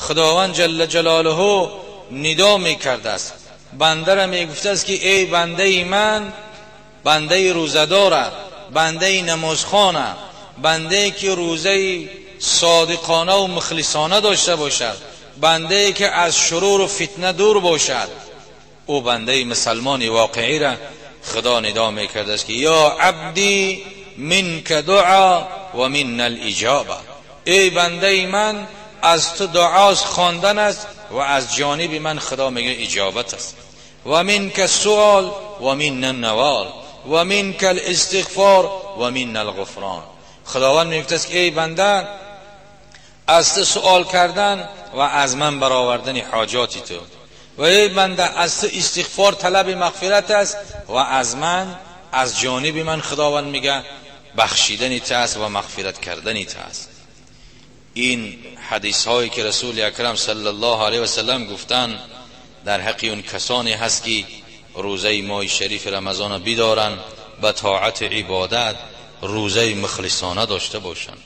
خداوند جل جلاله ندا میکرده است، بنده را میگفته است که ای بنده من، بنده روزه‌داره، بنده نمازخوانه، بنده که روزه صادقانه و مخلصانه داشته باشد، بنده که از شرور و فتنه دور باشد، او بنده مسلمان واقعی را خدا ندا میکرده است که یا عبدی منک دعا و من الاجابه، ای بنده من از تو دعاست خواندن است و از جانب من خدا میگه اجابت است. و منک السؤال و من النوال و منک الاستغفار و من الغفران. خداوند میگفت است که ای بنده از تو سؤال کردن و از من برآوردن حاجات تو، و ای بنده از تو استغفار طلب مغفرت است و از من، از جانب من خداوند میگه بخشیدن تو است و مغفرت کردن تو است. این حدیث هایی که رسول اکرم صلی الله علیه و سلم گفتن در حق اون کسانی هست که روزه ماه شریف رمضان بیدارن، به طاعت عبادت روزه مخلصانه داشته باشند.